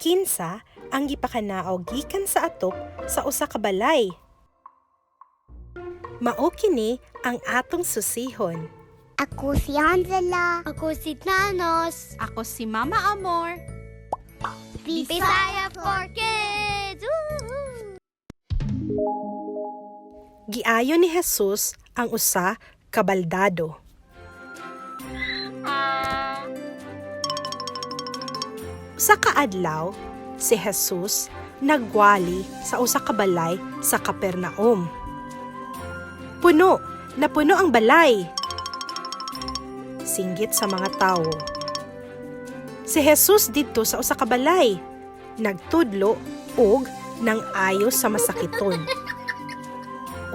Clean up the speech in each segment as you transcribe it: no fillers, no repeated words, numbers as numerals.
Kinsa ang gipakanaog gikan sa atop sa usa ka balay? Mao kini ang atong susihon. Ako si Angela. Ako si Thanos. Ako si Mama Amor. Bisaya for Kids! Woo! Giayo ni Jesus ang usa ka baldado. Usa ka adlaw, si Jesus nagwali sa usa ka balay sa Capernaum. Puno, napuno ang balay. Singgit sa mga tawo. Si Jesus didto sa usa ka balay, nagtudlo og nang ayo sa masakiton.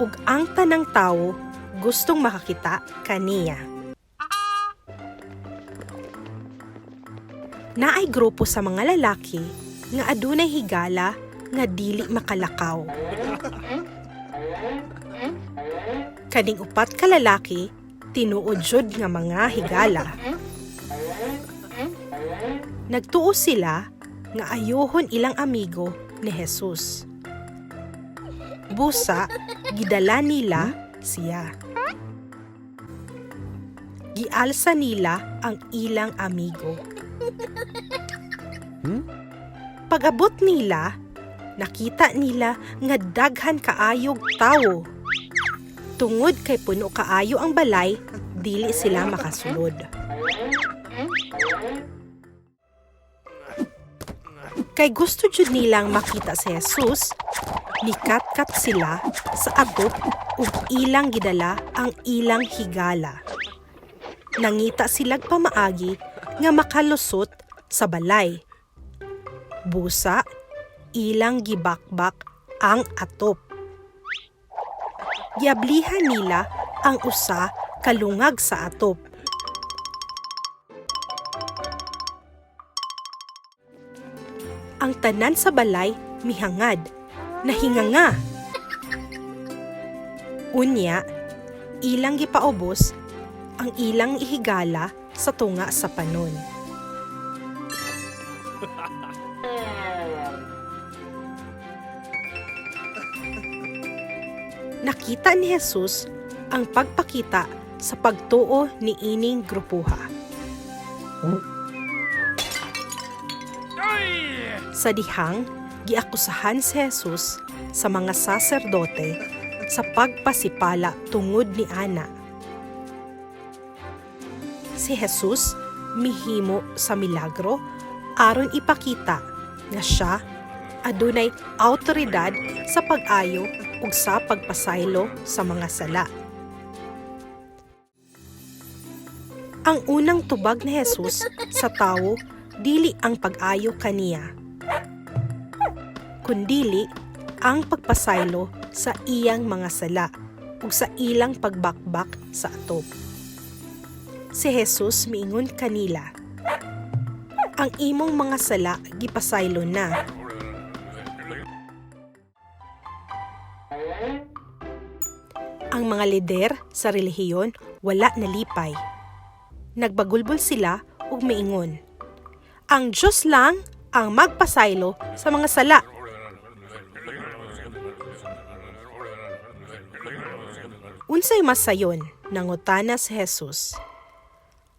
Ug ang tanang tawo gustong makakita kaniya. Naay grupo sa mga lalaki nga adunay higala nga dili makalakaw. Kaning upat ka lalaki tinuod jud nga mga higala. Nagtuo sila nga ayuhon ilang amigo ni Jesus. Busa, gidala nila siya. Gialsa nila ang ilang amigo. Pag-abot nila, nakita nila nga daghan kaayog tawo. Tungod kay puno kaayo ang balay, dili sila makasulod. Kay gusto jud nilang makita si Jesus, nikatkat sila sa atop ug ilang gidala ang ilang higala. Nangita silag pamaagi nga makalusot sa balay. Busa, ilang gibakbak ang atop. Giablihan nila ang usa kalungag sa atop. Ang tanan sa balay mihangad, nahinganga. Unya, ilang gipaubos ang ilang ihigala sa tunga sa panon. Nakita ni Jesus ang pagpakita sa pagtuo ni ining grupuha. Sa dihang, giakusahan si Jesus sa mga saserdote sa pagpasipala tungod ni Ana. Si Jesus mihimo sa milagro aron ipakita nga siya adunay awtoridad sa pag-ayo ug sa pagpasaylo sa mga sala. Ang unang tubag ni Jesus sa tawo dili ang pag-ayo kaniya, kundili ang pagpasaylo sa iyang mga sala ug sa ilang pagbakbak sa atop. Si Jesus miingon kanila, "Ang imong mga sala gipasaylo na." Ang mga lider sa relihiyon wala nalipay. Nagbagulbol sila ug miingon, "Ang Dios lang ang magpasaylo sa mga sala." "Unsay masayon?" nangutana si Jesus.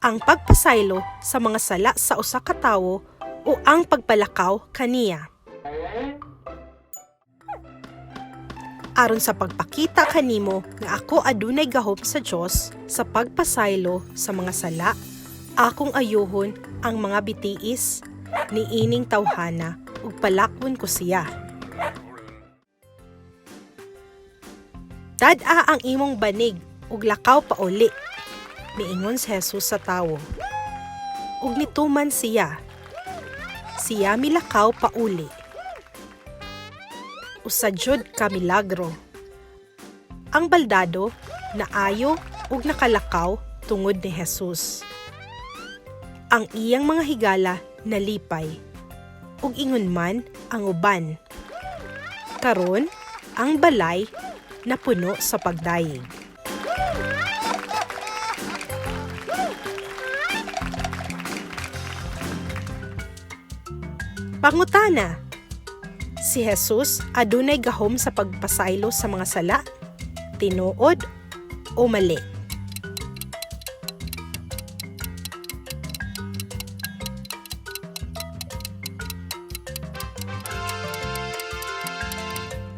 "Ang pagpasaylo sa mga sala sa usa ka tawo o ang pagpalakaw kaniya?" Aron sa pagpakita kanimo nga ako adunay gahom sa Dios sa pagpasaylo sa mga sala, akong ayuhon ang mga bitiis ni ining tawhana ug palakwon ko siya. "Dad-a ang imong banig ug lakaw pauli," miingon si Jesus sa tawo. Ug nituman siya. Siya milakaw pauli. Usa jud ka milagro. Ang baldado naayo ug nakalakaw tungod ni Jesus. Ang iyang mga higala nalipay ug ingon man ang uban. Karon, ang balay napuno sa pagdayeg. Pangutana. Si Jesus adunay gahom sa pagpasaylo sa mga sala? Tinuod o mali?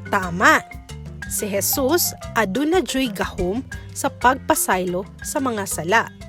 Tama. Si Jesus aduna juy gahom sa pagpasaylo sa mga sala.